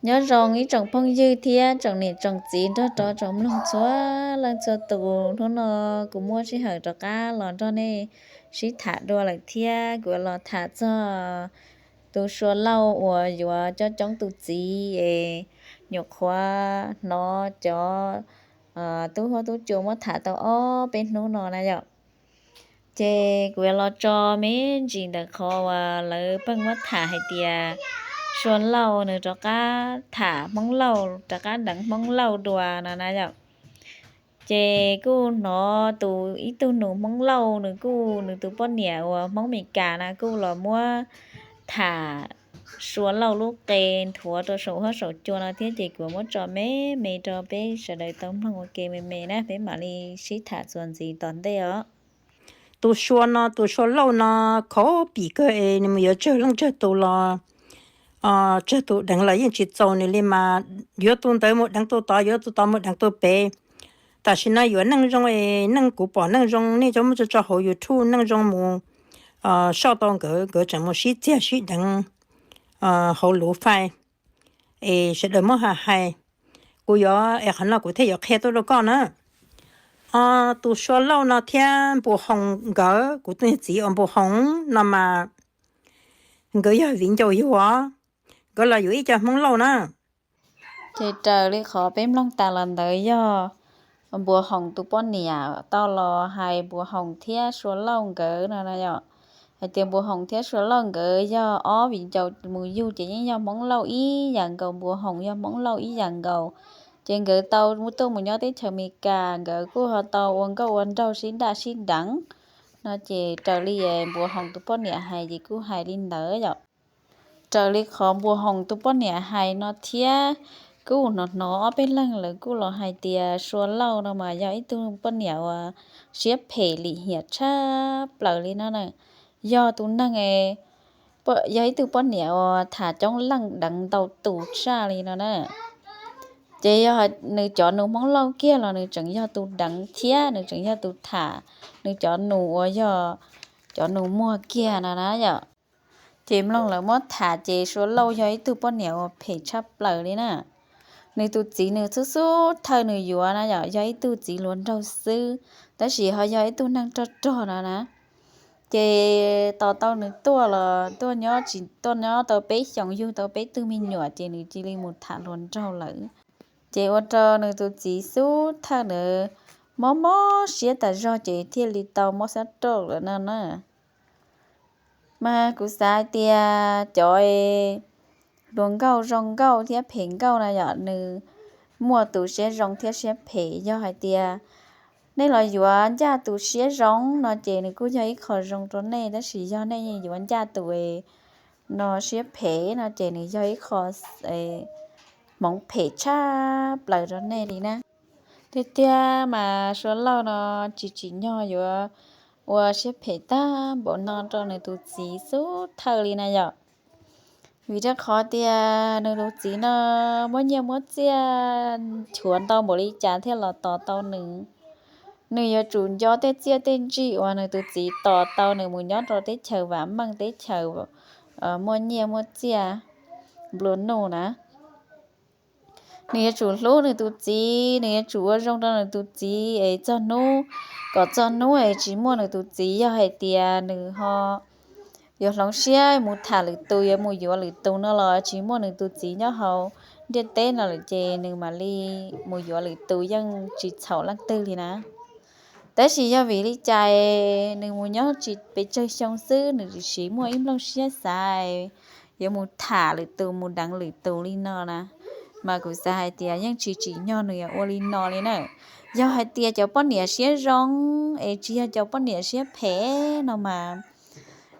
Nyob zoo ib tsoom phooj ywg thiab tsoom niam tsoom txiv nrog rau tsoom mloog txhua leej txhua tus. Hnub no kuv muaj sij hawm rov qab los nrog nej sib tham dua lawm thiab. Kuv los tham txog tus Sua Lauj uas yuav coob coob tus txiv es nyuam qhuav hnov cov tub huab tub cua muab tham tau ob peb hnub no na yom. Ces kuv yuav los tso me ntsis ntawm qhov uas lawv pheej muab tham hais tias Sua Lauj nws rov qab tham Hmoob Lauj, rov qab deev Hmoob Lauj dua no na yom. Ces kuj hnov tus ib tug nus Hmoob Lauj, nws kuj, nws tus poj niam uas Hmoob Mes Kas na kuj los muab tham Sua Lauj lub qe nthuav rau saum huab saum cua no thiab. Ces kuv muab tso me me rau peb sawv daws tau mloog ua ke me me na, peb mam li sib tham txuas ntxiv tom ntej os. Tus Sua no, tus Sua Lauj no khov pim kawg es nws mus yuav tsawg leej tsawg tus los, tsawg tus deev los yeej tsis txaus nws li mas, yuav tus ntawd mus deev tus tod, yuav tus tod mus deev tus pem. Tam sim no yuav neej zoo es neej, kuv pom neej zoo, nej cov muab tso tso hauv YouTube, neej zoo mus soj tau nkawd, nkawd tseem mus sib txiag sib deev hauv luv fais es sawv daws muab hais hais. Kuv yuav es qhov no kuv thiaj yuav qhia tuaj rau koj na. Tus Sua Lauj no thiab Npus Hoos nkawd, kuv tus niag txiv uas Npus Hoos no mas nkawd yog viv ncaus yug os, nkawd los yuav ib co Hmoob Lauj na. Ces raws li qhov peb mloog tas los ntawd yog Npus Hoos tus poj niam tau los hais Npus Hoos thiab Sua Lauj nkawd no na yom, hais tias Npus Hoos thiab Sua Lauj nkawd yog ob viv ncaus mus yug ces yeej yog Hmoob Lauj ib yam nkaus, Npus Hoos yog Hmoob Lauj ib yam nkaus. Ces nkawd tau tuaj mus nyob teb chaws Amelikas, nkawd kuj ho tau ua nkauj ua nraug sib daj sib deev no. Ces raws li Npus Hoos tus poj niam hais ces kuj hais li ntawd yom. Raws li qhov Npus Hoos tus poj niam hais no thiab, kuj hnov hnov ob peb leeg lawv kuj los hais tias Sua Lauj no mas yog ib tug poj niam uas siab phem lim hiam tshaj plaws li no na. Yog tus neeg, yog ib tug poj niam uas tham coob leej deev ntau tus tshaj li no na. Ces yog nws cov nus Hmoob Lauj kiag los nws tseem yog tus deev thiab nws tseem yog tus tham nws cov nus uas yog cov nus muag kiag no na yom. Ces mloog lawv muab tham ces Sua Lauj yog ib tug poj niam uas phem tshaj plaws li na. Nws tus txiv nws xub xub thawj nws yuav na yom, yog ib tug txiv hluas nraug xwb, tab sis ho yog ib tug neeg rog rog no na. Ces tos tau nws tuaj los tuaj nyob tsis tuaj nyob tau peb xyoos yug tau peb tug me nyuam ces nws cia li mus tham hluas nraug lawm. Ces ua rau nws tus txiv xub thawj ntawd mob mob siab tas zog ces thiaj li tau mob xab roj lawm no na. Mas kuv xav hais tias cov hluas nkauj zoo nkauj thiab phem nkauj na yom, nws muaj tus siab zoo thiab siab phem. Yog hais tias nej los yuav ncaj tus siab zoo no ces nws kuj yog ib qho zoo rau nej, tab sis yog nej yuav ncaj tus no siab phem no ces nws yog ib qho hmoov phem tshaj plaws rau nej li na. Tiag tiag mas Sua Lauj no tsis tsim nyog yuav ua siab phem tag npaum no rau nws tus txiv xub thawj li na yom. Vim rau qhov tias nws tus txiv no muab nyiaj muab txiaj chuav ntau npaum li cas thiaj los tos tau nws. Nws yuav tsum nco tej txiaj tej ntsig uas nws tus txiv tos tau nws mus nyob rau teb chaws vam meej, teb chaws muaj nyiaj muaj txiaj nplua nuj na. Nws yuav tsum hlub nws tus txiv, nws yuav tsum ua zoo rau nws tus txiv es txog hnub, kom txog hnub es tsis muaj nws tus txiv, yog hais tias nws ho yuav hloov siab mus tham lwm tus, yuav mus yuav lwm tus no los tsis muaj nws tus txiv nyob hauv ntiaj teb no lawm ces nws mam li mus yuav lwm tus yeej tsis txhaum leej twg li na. Tab sis yog vim li cas nws mus nyob tsis pes tsawg xyoo xwb nws tsis muaj ib nplooj siab xav yuav mus tham lwm tus mus deev lwm tus li no na. Mas kuv xav hais tias yeej tsis tsim nyog nws yuav ua li no li na. Yog hais tias cov poj niam siab zoo es tsis yog cov poj niam siab phem no mas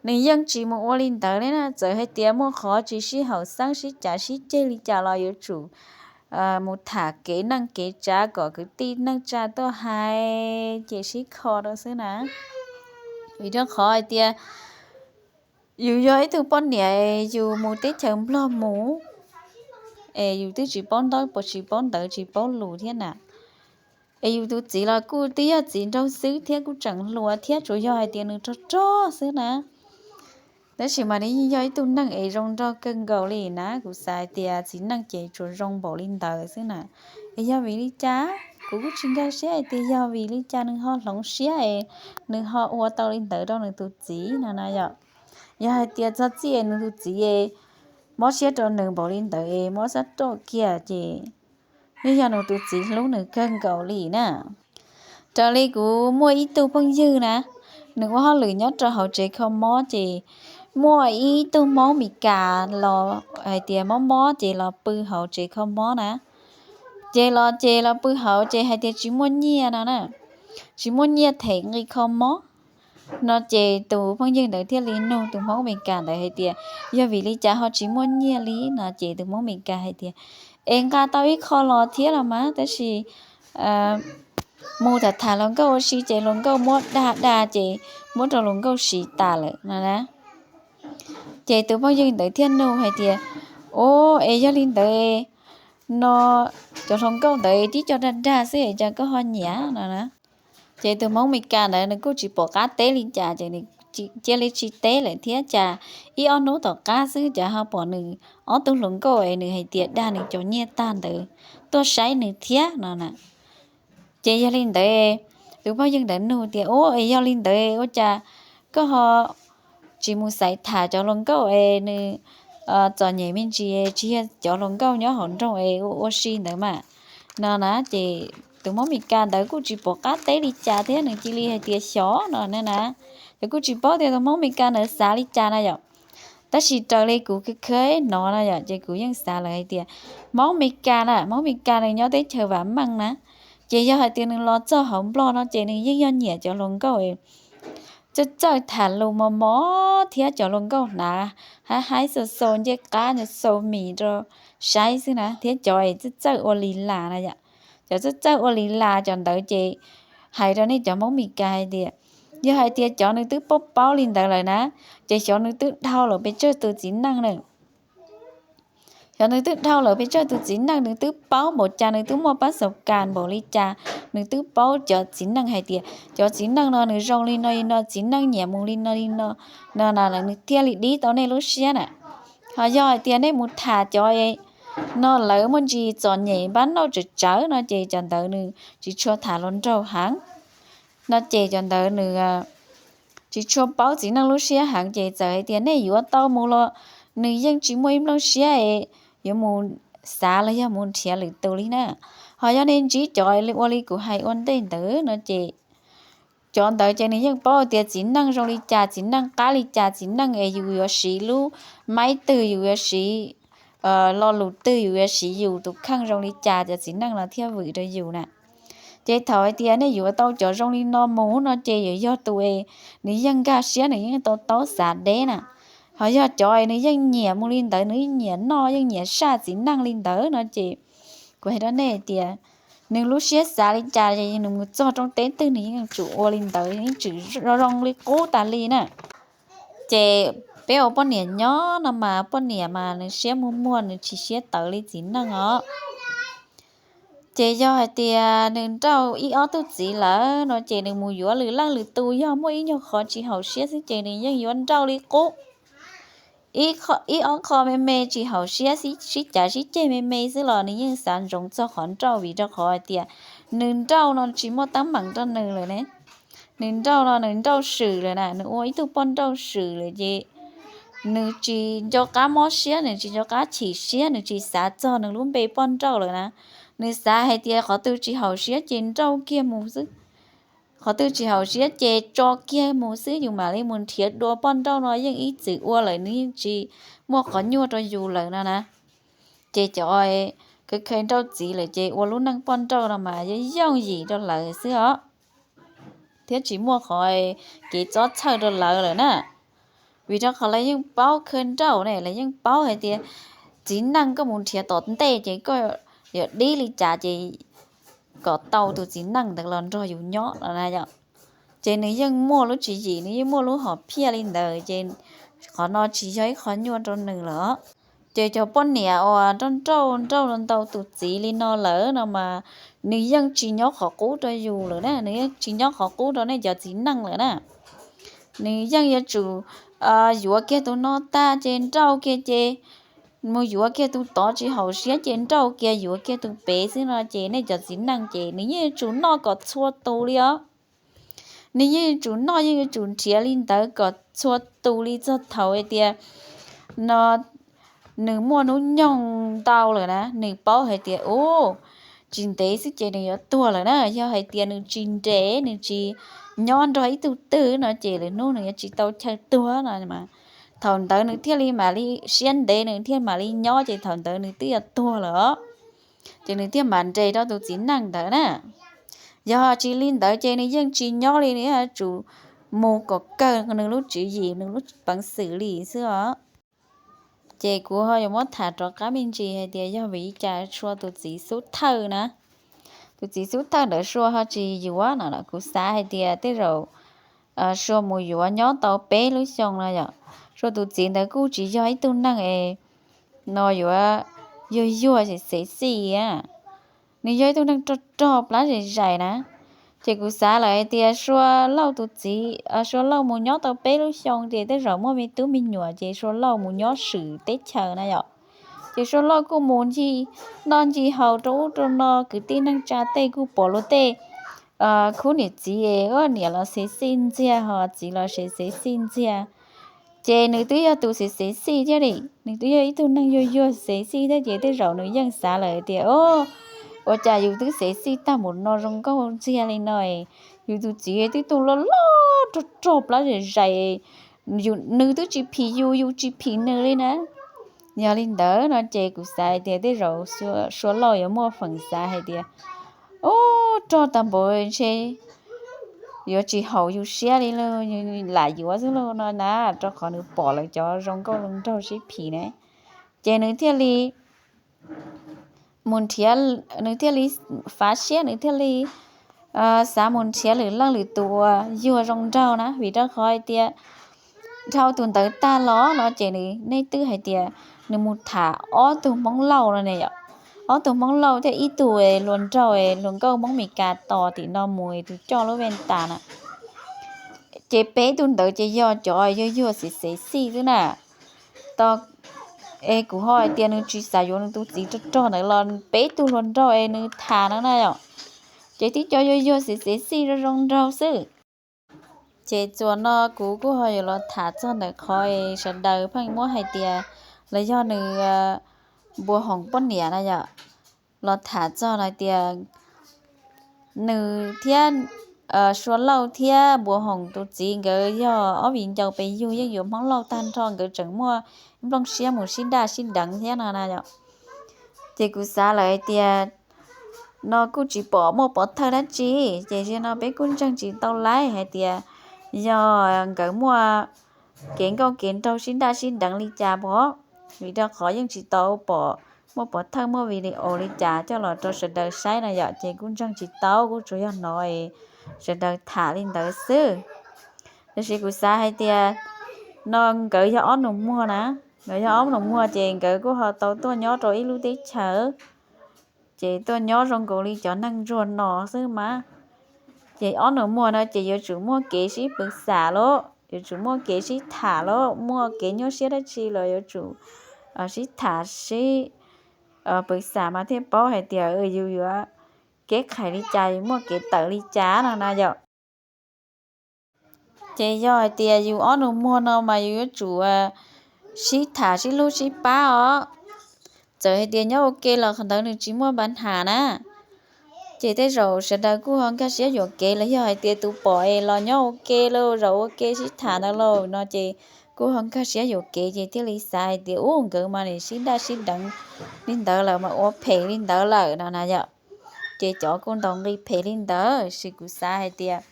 nws yeej tsis mus ua li ntawd li na. Txawm hais tias muaj qhov tsis sib haum xeeb sib cav sib ceg li cas los yuav tsum mus tham kev neej kev tsav kom kwv tij neej tsa tuaj hais ces sib kho rau xwb na. Vim rau qhov hais tias yus yog ib tug poj niam, yus mus teb chaws Nplog mus es yus twb tsis paub ntaub tsis paub ntawv tsis paub lus thiab na. Es yus tus txiv los kuj twb yog txiv nraug xwb thiab kuj tseem hluas thiab, tsuas yog hais tias nws rog rog xwb na. Tab sis mas nws yeej yog ib tug neeg es zoo nraug kawg nkaus li na, kuv xav hais tias txiv neej ces tsuas zoo npaum li ntawd xwb na. Es yog vim li cas? Kuv kuj tsis nkag siab hais tias yog vim li cas nws ho hloov siab es nws ho ua tau li ntawd rau nws tus txiv no na yom. Yog hais tias txog txij es nws tus txiv es mob siab rau nws npaum li ntawd es mob sab roj kiag ces yeej yog nws tus txiv hlub nws kawg nkaus li na. Raws li kuv muaj ib tug phooj ywg na, nws ua hauj lwm nyob rau hauv tsev kho mob ces muaj ib tug Hmoob Mes Kas los hais tias mob mob ces los pw hauv tsev kho mob na. Ces los ces los pw hauv ces hais tias tsis muaj nyiaj no na, tsis muaj nyiaj them nqi kho mob no ces tus phooj ywg ntawd thiaj li nug tus Hmoob Mes Kas ntawd hais tias yog vim li cas ho tsis muaj nyiaj li no ces tus Hmoob Mes Kas hais tias es nqa tau ib qho los thiab los mas tab sis mus tham tham hluas nkauj ua si ces hluas nkauj muab dag dag ces muab rau hluas nkauj siv tas lawm no na. Ces tus phooj ywg ntawd thiaj nug hais tias, u, es yog li ntawd no cov hluas nkauj ntawd tib co dag dag xwb es cas koj ho nyiam no na. Ces tus Hmoob Mes Kas ntawd nws kuj tsis pom qab teb li cas ces nws cia li tsis teb lawm thiab cas ib ob hnub tom qab xwb cas ho pom nws ob tug hluas nkauj es nws hais tias dag nws cov nyiaj tag ntawd tuaj saib nws thiab no na. Ces yog li ntawd tus phooj ywg ntawd nug tias, u, es yog li ntawd ua cas koj ho tsis mus xaiv tham cov hluas nkauj es nws txom nyem me ntsis tsis yog cov hluas nkauj nyob hauv nroog es ua ua si ntawd mas no na. Ces tus Hmoob Mes Kas ntawd kuj tsis pom qab teb li cas thiab nws cia li hais tias xyov no na. Ces kuj tsis paub tias tus Hmoob Mes Kas ntawd xav li cas na yom. Tab sis raws li kuv kheev hnov no yom ces kuv yeej xav lawm hais tias Hmoob Mes Kas na, Hmoob Mes Kas nws nyob teb chaws vam meej na, ces yog hais tias nws los txog hauv Nplog no ces nws yeej yog nyiam cov hluas nkauj txawj txawj tham lus mos mos thiab cov hluas nkauj hnav haib haib xau xau ncej qab xau mis rau saib xwb na thiab cov es txawj txawj ua li las na yom. Cov txawj txawj ua li las cov ntawd ces hais rau nej cov Hmoob Mes Kas hais tias yog hais tias cov nws twb paub paub li ntawd lawm na ces xyov nws twb dhau lawm pes tsawg tus txiv neej na. Xyov nws twb dhau lawm pes tsawg tus txiv neej, nws twb paub npaum cas, nws twb muaj pab xaus kas npaum li cas, nws twb paub cov txiv neej hais tias cov txiv neej no nws zoo li no li no, txiv neej nyiam mus li no li no no na nws thiaj li dib tau nej lub siab na. Ho yog hais tias nej mus tham cov no lawv muaj ntsis txom nyem npab nauj tsawv tsawv no ces cov ntawd nws tsis tshua tham hluas nraug heev no ces cov ntawd nws tsis tshua paub txiv neej lub siab heev ces txawm hais tias nej yuav tau mus los nws yeej tsis muaj ib nplooj siab es yuav mus xav los yog mus nrhiav lwm tus li na. Ho yog nej ntsib cov ua li kuv hais ua ntej ntawd no ces cov ntawd ces nws yeej paub tias txiv neej zoo li cas, txiv neej qab li cas, txiv neej es yus yuav siv lub maib twg, yus yuav siv lo lus twg, yus yuav siv yus tus kheej zoo li cas cov txiv neej no thiaj vwm rau yus na. Ces thaum hais tias nej yuav tau cov zoo li no mus no ces yuav yog tus es nws yeej nkag siab, nws yeej tau taub xav deb na. Ho yog cov es nws yeej nyiam mus li ntawd, nws yeej nyiam noj yeej nyiam saj txiv neej li ntawd no ces kuv hais rau nej hais tias nws lub siab xav li cas es nws mus txog rooj teb twg nws yeej tsum ua li ntawd, yeej tsum zoo li qub tas li na. Ces peb ua poj niam nyob no mas poj niam mas nws siab muag muag, nws tsis siab tawv li txiv neej os. Ces yog hais tias nws nrauj ib ob tug txiv lawm no ces nws mus yuav lwm leej lwm tus, yog muaj ib nyuag qhov tsis haum siab xwb ces nws yeej yuav nrauj li qub. Ib ob qho me me tsis haum siab, sib cav sib ceg me me xwb los nws yeej xav ntsoov txog qhov nrauj vim rau qhov hais tias nws nrauj no tsis muaj teeb meem rau nws lawm ne. Nws nrauj no nws nrauj swm lawm na, nws ua ib tug poj nrauj swm lawm ces nws tsis nco qab mob siab, nws tsis nco qab chim siab, nws tsis xav txog nws lub npe poj nrauj lawm na. Nws xav hais tias qhov twg tsis haum siab ces nrauj kiag mus xwb, qhov twg tsis haum siab ces tso kiag mus xwb, yus mam li mus nrhiav dua. Poj nrauj no yeej ib txwm ua lawm, nws yeej tsis muaj qhov nyuaj rau yus lawm no na. Ces cov kheev kheev nrauj txiv lawm ces ua lub neej poj nrauj no mas yooj yooj yim rau lawv xwb os, thiab tsis muaj qhov kev txob txhawj rau lawv lawm na. Vim rau qhov lawv yeej paub khaws nrauj ne, lawv yeej paub hais tias txiv neej koj mus nrhiav tom ntej ces koj yuav dib li cas ces kom tau tus txiv neej ntawd los nrog yus nyob no na yom. Ces nws yeej muaj lub tswv yim, nws yeej muaj lub hom phiaj li ntawd ces qhov no tsis yog ib qho nyuaj rau nws lawm. Ces cov poj niam uas nrauj nrauj nrauj ntau tus txiv li no lawm no mas nws yeej tsis nyob qhov qub rau yus lawm na, nws yeej tsis nyob qhov qub rau nej cov txiv neej lawm na. Nws yeej yuav tsum yuav kiag tus no tag ces nrauj kiag ces mus yuav kiag tus tod, tsis haum siab ces nrauj kiag yuav kiag tus pem xwb no ces nej cov txiv neej ces nws yeej yuav tsum noj kom txhua tus li os. Nws yeej yuav tsum noj, yeej yuav tsum nrhiav li ntawd kom txhua tus li txog thaum hais tias no nws muaj hnub nyoog ntau lawm na, nws paub hais tias u, tsis ntev xwb ces nws yuav tuag lawm na. Yog hais tias nws tsis nres, nws tsis nyob nrog ib tug twg no ces lwm hnub nws yuav tsis tau chaw tuag no. Thaum ntawd nws thiaj li mam li siab ntev, nws thiaj mam li nyob, ces thaum ntawd nws twb yuav tuag lawm os. Ces nws thiaj mam nres rau tus txiv neej ntawd na. Yog tsis li ntawd ces nws yeej tsis nyob li, nws yuav tsum mus kom kawg nws lub tswv yim, nws lub peev xwm li xwb os. Ces kuv ho yuav muab tham rov qab me ntsis hais tias yog vim li cas Sua tus txiv xub thawj na, tus txiv xub thawj ntawd Sua ho tsis yuav no los kuv xav hais tias tej zaum Sua mus yuav nyob tau peb lub xyoo no yom. Sua tus txiv ntawd kuj tsis yog ib tug neeg es no yuav yuag yuag xev xij, nws yog ib tug neeg rog rog plab zais zais na. Ces kuv xav lawm hais tias Sua Lauj tus txiv, Sua Lauj mus nyob tau peb lub xyoo ces tej zaum muaj me tub me nyuam ces Sua Lauj mus nyob swm teb chaws na yom. Ces Sua Lauj kuj mus ncig noj ncig haus rau ub rau no, kwv tij neej tsa tej kuj pom luag tej khub niam txiv, niam los xev xij ntxiag ho txiv los xev xij ntxiag. Ces nws twb yog tus xev xev xij thiab li, nws twb yog ib tug neeg yuag yuag xev xij thiab ces tej zaum nws yeej xav lawm tias, o, ua cas yus twb xev xij tag mus no zoo nkauj ntxiag li no, yus tus txiv twb tug loj loj rog rog plab zais zais, nws twb tsis phim yus, yus tsis phim nws li na. Yog li ntawd no ces kuv xav tias tej zaum Sua Lauj yuav muaj feem xav hais tias, o, rog tag npaum ntshe yuav tsis haum yus siab li lauj, lam yuav xwb lauj no na, rau qhov nws pom lawv cov zoo nkauj zoo nraug sib phim na. Ces nws thiaj li mus nrhiav, nws thiaj li fav siab, nws thiaj li xav mus nrhiav lwm leej lwm tus uas yuag zoo nraug na, vim rau qhov hais tias dhau tus ntawd tag los no ces nws, nej twb hais tias nws mus tham ob tug Hmoob Lauj no ne yom, ob tug Hmoob Lauj thiab ib tug luag nraug, luag nkauj Hmoob Mes Kas tos tim no mus tus coj lub vej tas na. Ces peb tug ntawd ces yog cov yuag yuag xev xev xij xwb na. Tau, es kuv ho hais tias nws tsis xav yuav nws tus txiv rog rog ntawd los peb tug hluas nraug es nws tham no na yom. Ces tib co yuag yuag xev xev xij zoo zoo nraug xwb. Ces txuas no kuv kuj ho yuav los tham txog ntawm qhov es sawv daws pheej muab hais tias los yog nws npua hoom poj niam na yom. Los tham txog hais tias nws thiab Sua Lauj thiab npua hoom tus txiv nkawd yog ob viv ncaus pes yug, yeej yuav Hmoob Lauj tag nrho, nkawd tseem muaj nplooj siab mus sib daj sib deev thiab no na yom. Ces kuv xav lawm hais tias no kuj tsis pom muaj pov thawj dab tsi, ces ziag no peb kuj ntseeg tsis tau laib hais tias yog nkawd muaj kev nkauj kev nraug sib daj sib deev li cas pom, vim rau qhov yeej tsis tau pom muaj pov thawj muaj video li cas coj los rau sawv daws saib na yom, ces kuj ntseeg tsis tau, kuj tsuas yog hnov sawv daws tham li ntawd xwb. Tab sis kuv xav hais tias no nkawd yog ob nus muag na, nkawd yog ob nus muag ces nkawd kuj ho tau tuaj nyob rau ib lub teb chaws, ces tuaj nyob zoo nkaus li cov neeg ntsuag no xwb mas. Ces ob nus muag no ces yuav tsum muaj kev sib pw xam lauj, yuav tsum muaj kev sib tham lauj, muaj kev nyuaj siab dab tsi los yuav tsum sib tham sib pw xam mas thiaj paub hais tias yus yuav kev qhais li cas, yus muaj kev tawm li cas no na yom. Ces yog hais tias yus ob nus muag no mas yus yuav tsum sib tham sib hlub sib pab os. Txawm hais tias nyob ua ke los qhov ntawd nws tsis muaj npa nham na, ces tej zaum sawv daws kuj ho nkag siab yuam kev los yog hais tias tus pom es los nyob ua ke lauj, zaum ua ke sib tham ntawd lauj no ces kuj ho nkag siab yuam kev ces thiaj li xav hais tias ub, nkawd mas nim sib daj sib deev li ntawd lawm mas ua phem li ntawd lawm no na yom. Ces cov kuj ntaus nqi phem li ntawd, tab sis kuv xav hais tias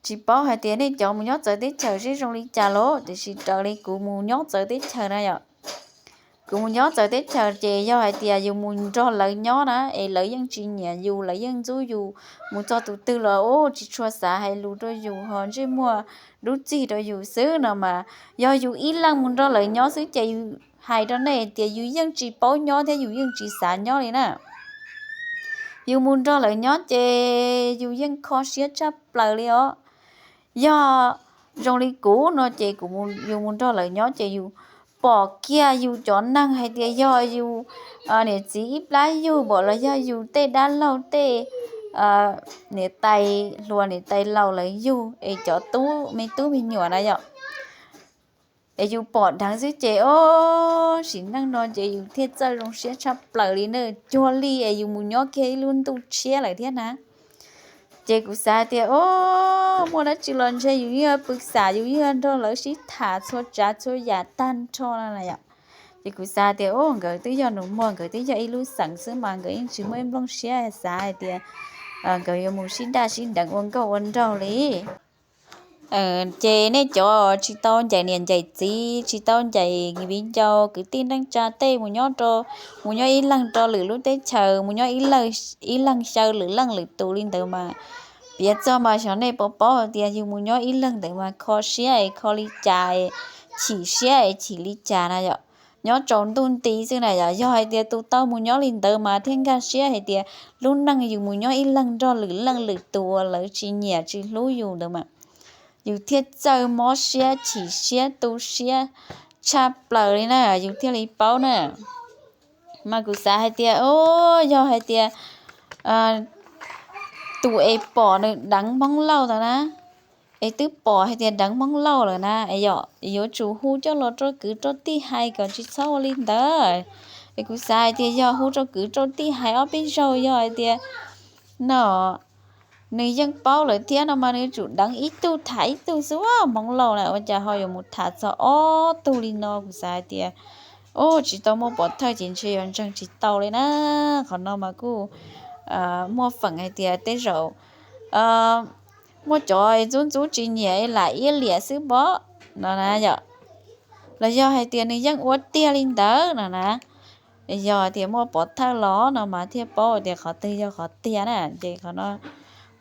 tsis paub hais tias nej cov mus nyob txawv teb chaws sib zoo li cas lauj, tiam sis raws li kuv mus nyob txawv teb chaws na yom, kuv mus nyob txawv teb chaws ces yog hais tias yus mus nrog lawv nyob na es lawv yeej tsis nyiam yus, lawv yeej ntxub yus, mus txog tus twg los ub tsis tshua xav hais lus rau yus ho ntsej muag dub txig rau yus xwb no mas, yog yus ib leeg mus nrog lawv nyob xwb ces yus hais rau nej tias yus yeej tsis paub nyob thiab yus yeej tsis xav nyob li na. Yus mus nrog lawv nyob ces yus yeej kho siab tshaj plaws li os. Yog zoo li kuv no ces kuv, yus mus nrog lawv nyob ces yus pom kiag yus cov neeg hais tias yog yus niam txiv ib plab yug npaum los yog yus tej dab laug tej niam tais hluas niam tais laus lawv yug es cov tub me tub me nyuam na yom. Es yus pom dheev xwb ces o, sim neej no ces yus thiaj txawj zoo siab tshaj plaws li na, cuag li es yus mus nyob kiag ib lub ntuj tshiab lawm thiab na. Ces kuv xav tias o, muaj dab tsi los ntshe yus yeej pw xam, yus yeej nrog lawv sib tham txhua tsav txhua yam tag nrho no na yom. Ces kuv xav tias o, nkawd twb yog nus muag, nkawd twb yog ib lub xeem xwb mas nkawd yeej tsis muaj ib nplooj siab xav hais tias nkawd yuav mus sib daj sib deev ua nkauj ua nraug li. Ces nej cov tsis tau ncaim niam ncaim txiv, tsis tau ncaim viv ncaus kwv tij neej tsa tej mus nyob rau, mus nyob ib leeg rau lwm lub teb chaws, mus nyob ib leeg xyaw lwm leej lwm tus li ntawd mas, piav txog mas xyov nej puas paub hais tias yus mus nyob ib leeg ntawd mas kho siab es kho li cas, chim siab es chim li cas na yom. Nyob tsaus ntuj nti xwb na yom. Yog hais tias tus tau mus nyob li ntawd mas thiaj nkag siab hais tias lub neej yus mus nyob ib leeg nrog lwm leej lwm tus uas lawv tsis nyiam tsis hlub yus ntawd mas yus thiaj txawj mob siab chim siab tu siab tshaj plaws li na, yus thiaj li paub na. Mas kuv xav hais tias o, yog hais tias tus es pom nws deev Hmoob Lauj ntawd na, es twb pom hais tias deev Hmoob Lauj lawm na, es yom, yuav tsum hu coj los rau kwv rau tij hais kom tsis txhob ua li ntawd. Es kuv xav hais tias yog hu rau kwv rau tij hais ob peb zaug, yog hais tias no nws yeej paub lawm thiab no mas nws yuav tsum deev ib tug tham ib tug xwb. Hmoob Lauj na ua cas ho yuav mus tham txog ob tug li no? Kuv xav hais tias o, tsis tau muaj pov thawj ces ntshe yuav ntseeg tsis tau li na. Qhov no mas kuj muaj feem hais tias tej zaum muaj cov ntxub ntxub tsis nyiam lam iab liam xwb pob no na yom. Los yog hais tias nws yeej ua tiag li ntawd no na. Yog tias muaj pov thawj los no mas thiaj paub tias qhov twg yog qhov tiag na. Ces qhov no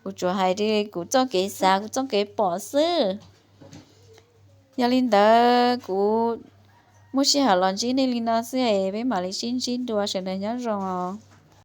kuv tsuas hais li kuv txoj kev xav kuv txoj kev pom xwb. Yog li ntawd kuv muaj sij hawm los ntsib nej li no xwb es peb mam li sib ntsib dua, sawv daws nyob zoo os.